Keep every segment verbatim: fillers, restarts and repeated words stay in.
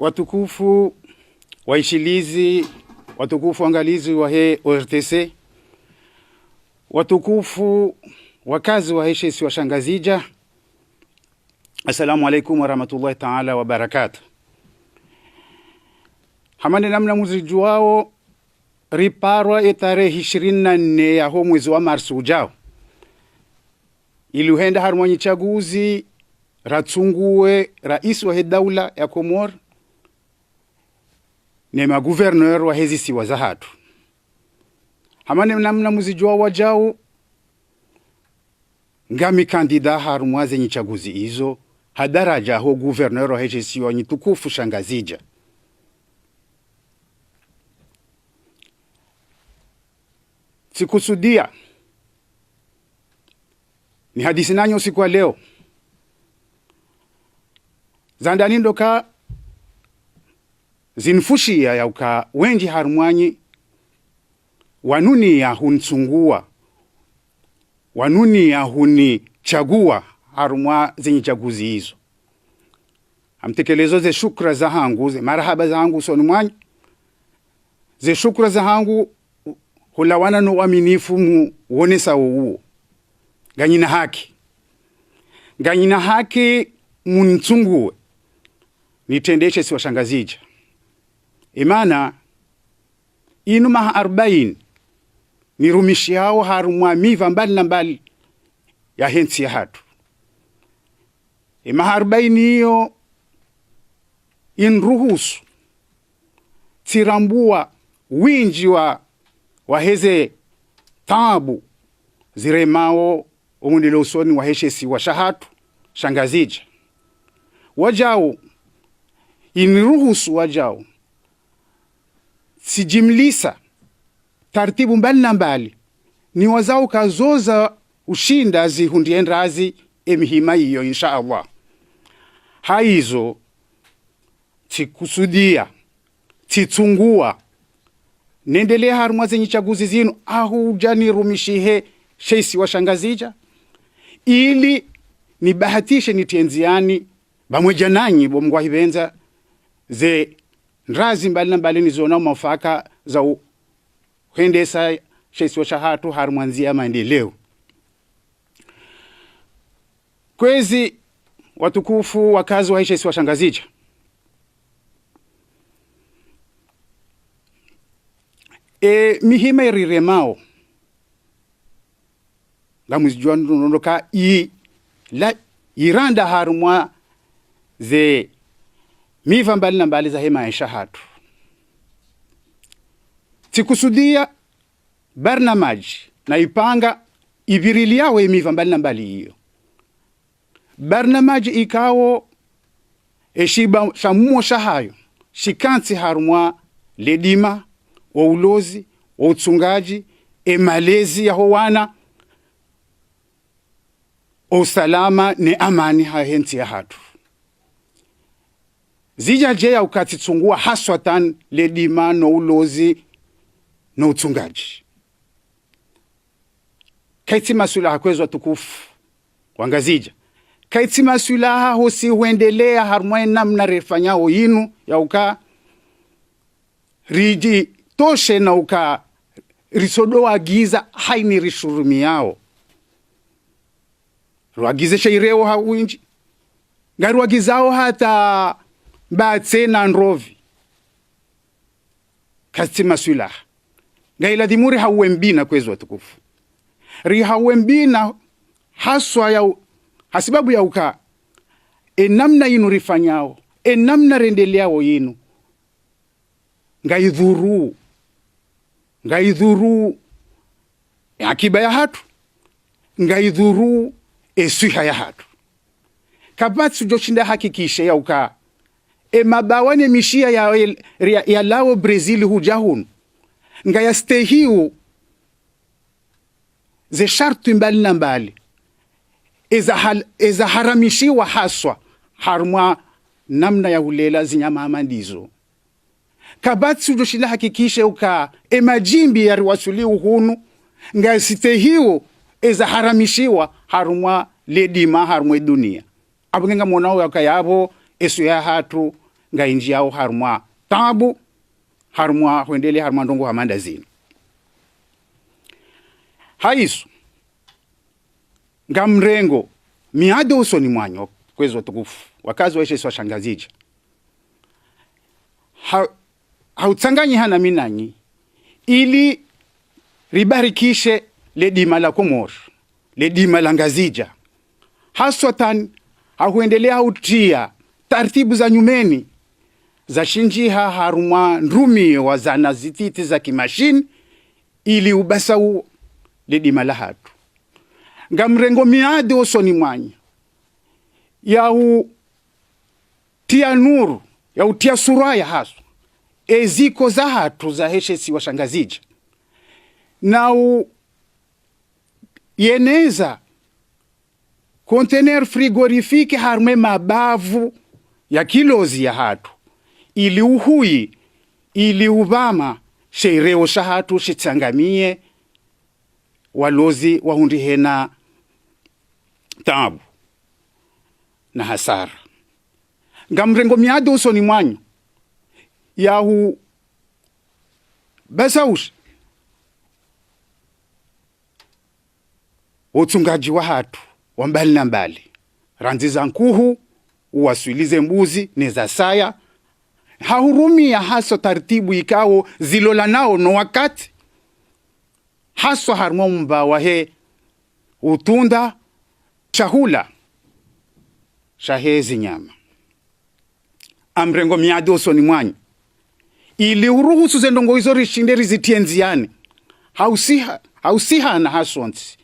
Watukufu waishilizi, watukufu wangalizi wahe O R T C, watukufu wakazi wahe she isiwa sha Ngazidja, assalamu alaikum warahmatullahi taala wabarakatuh. Hama ne namna muzidjuwao, riparwa ye tarehi ishirini na nne yaho mwezi wa marsi ujao, ili uhenda harumwa nyi tsaguzi, ratsunguwe raisi wahe daula ya Komori, ne magouverneur wahe zisiwa zahatru. Hama ne namna muzidjuwao wajau, ngami candidat harumwa ze nyi tsaguzi izo, ha daraja ho gouverneur wahe she isiwa nyi tukufu sha Ngazidja. Tsikusudia nihadisi nanyi usiku wa leo, za ndani ndo ka zinifushiya ya uka wendji harumwa nyi wanuniya hunitsunguwa, wanuniya hunitsaguwa harumwa ze nyi tsaguzi izo. Ha mtekelezo ze shukra zahangu, ze marahaba zahangu usoni mwanyu, ze shukra zahangu hulawana no uaminifu muwonesa uwo. Nganyina haki. Nganyina haki munitsunguwe nitrende she isiwa sha Ngazidja. Emana, inu maha arubaini nirumishiyao harumwa miva mbali na mbali yahe ntsi yahatru. Emaha arubaini iyo iniruhusu tsirambuwa windji wa, wahe ze taabu ziremao omwendeleo usoni wahe she isiwa shahatru sha Ngazidja. Wajau, iniruhusu wajau tsidjimlisa taratibu mbali na mbali niwazao uka zoza ushinda zihundriye ndrazi emihima iyo, insha Allah. Haizo, tsikusudia, tsitsunguwa nendelee harumwa ze nyi tsaguzi zinu, aho uja nirumishihe she isiwa sha Ngazidja, ili nibahatishe nitriye ndziani pvamwedja nanyi, bo Mngu ahipvendza, ze ndrazi mbali na mbali nizona umwafaka za uhendesa she isiwa shahatru harumwa ndzia ya maendeleo. Kwezi watukufu wakazi wahe she isiwa sha Ngazidja, emihima iriremao, ngamwizidjuwa ndo, ndo ka i, la, iranda harumwa ze miva mbali na mbali zahe maesha yahatru. Tsikusudia barnamaji na ipanga ipviriliyao emiva mbali na mbali iyo. Barnamaji ikao eshiba sha muo shahayo shikantsi harumwa ledima, oulozi, outsungaji, emalezi yaho wana, ousalama ne amani hahe ntsi yahatru. Zidja djeya uka tsitsunguwa haswatan ledima, noulozi, noutsungaji. Kaitsi maswilaha, kwezi watukufu wa Ngazidja, kaitsi maswilaha hosi hwendelea harumwa enamna refanyao inu ya uka ridjitoshe na uka ritsodo wagiza haini rishurumiyao. Rwagize she ireo ha windji, ngariwagizao hata mbatse na ndrovi. Kaitsi maswilaha. Ngailadhimu rihauwe mbina, kwezi watukufu. Rihauwe mbina haswa ya u-, hasibabu ya uka enamna inu rifanyao, enamna rendeleao inu, ngaidhuru, ngaidhuru eakiba yahatru, ngaidhuru eswiha yahatru. Kapvatsi udjo shinda hakikishe ya uka emabawa ne mishiya ya, ya, yalawo Brazil huja hunu, ngayastehiwo ze shartwi mbali na mbali eza hal-, eza haramishiwa haswa harumwa namna ya hulela zinyama hama ndizo. Kapvatsi udjo shinda hakikishe uka emajimbi yariwaswili uhunu ngayastehiwo eza haramishiwa harumwa ledima, harumwa edunia. Apvo nge ngamonao ya uka yapvo eswiha yahatru ngayindjiyao harumwa taabu, harumwa hwendelea harumwa ndrongoo hama nda zinu. Hayizo, ngamrengo miadi usoni mwanyu, kwezi watukufu, wakazi wahe she isiwa sha Ngazidja. Ha, ha utsanganyiha nami nanyi, ili ribarikishe le dima la Komori, le dima la Ngazidja. Haswatan, ha hwendelea ha utria taratibu za nyumeni, za shindjiha harumwa ndrumio wa zana zititi za kimashini, ili ubasau le dima la hatru. Ngamrengo miadi usoni mwanyu, ya u tia nuru, ya utia sura ya haswa eziko za hatru zahe she isiwa sha Ngazidja, na uyeneza conteneur frigorifique harumwa e mabavu ya kilozi ya hatru, ili uhuyi, ili upvama she ireo sha hatru shitsangamie, walozi wahundrihe na taabu na hasara. Ngamrengo miadi usoni mwanyu, ya hu basausha utsungadji wa hatru wa mbali na mbali, randzi za nkuhu, uwaswili ze mbuzi, ne za saya, ha hurumia haswa taratibu ikao zilolanao no wakati, haswa harumwa umva wahe utrunda shahula shahe zinyama. Ngamrengo miadi usoni mwanyu, ili uruhusu ze ndrongoo izo rishinde rizitrie ndziani, ha usiha, ha usiha na hasontsi.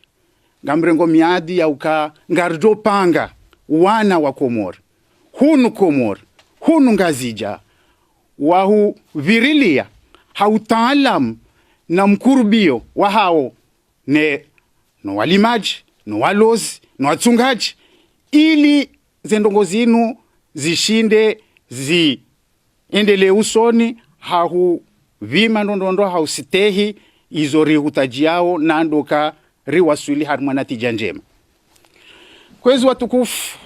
Ngamrengo miadi ya uka ngaridjo panga wana wa Komori, hunu Komori, hunu Ngazidja, wa hupvirilia ha utaalamu na mkurubio wa hawo, ne, no walimadji, no walozi, no watsungadji, ili ze ndrongoo zinu zishinde ziendelee usoni, ha hupvima ndrondrondro, ha ustehi izo rihutadjiao, na ndo ka riwaswili harumwa natija ndjema. Kwezi watukufu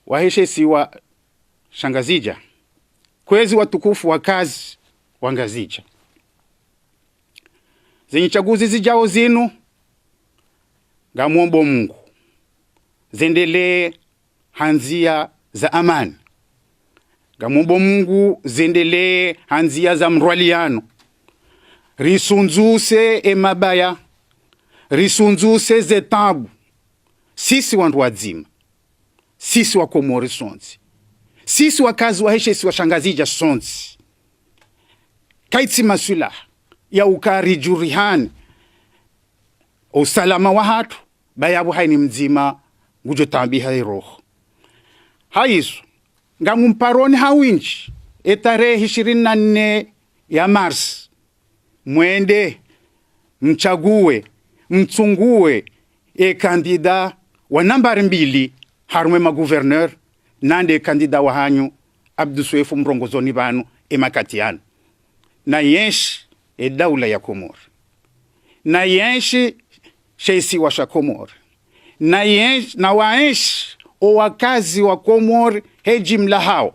wahe she isiwa sha Ngazidja, kwezi watukufu wakazi wa Ngazidja, zenyi tsaguzi zidjao zinu, ngamombo Mungu zendelee ha ndzia za amani. Ngamombo Mungu zendelee ha ndzia za mrwaliano. Risundzuse e mabaya, risundzuse ze taabu, sisi wandru wadzima, sisi wa Komori sontsi, sisi wakazi wahe she isiwa sha Ngazidja sontsi. Kayitsi maswilaha ya uka ridjurihane usalama wa hatru, ba yapvo hayina mdzima ngudjo taabiha iroho. Hayizo, ngamumparoni ha windji, e tarehi ishirini na nne ya mars, mwende, mtsague, mtsungue e kandida wa nambari mbili harumwa e magouverneur, na nde kandida wahanyu, Abdou Soefo, mrongozoni pvanu e makati yanu. Na yenshi e daula ya Komori. Na yenshi she isiwa sha Komori. Na yenshi, na waenshi o wakazi wa Komori he jimla hawo,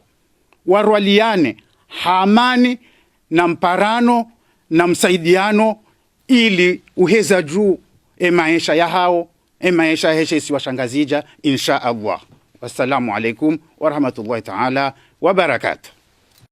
warwaliane ha amani, na mparano, na msaidiano, ili uheza dju e maesha yahawo, e maesha yahe she isiwa sha Ngazidja, insha Allah. Wassalamu alaikum warahmatullahi taala wabarakatuh.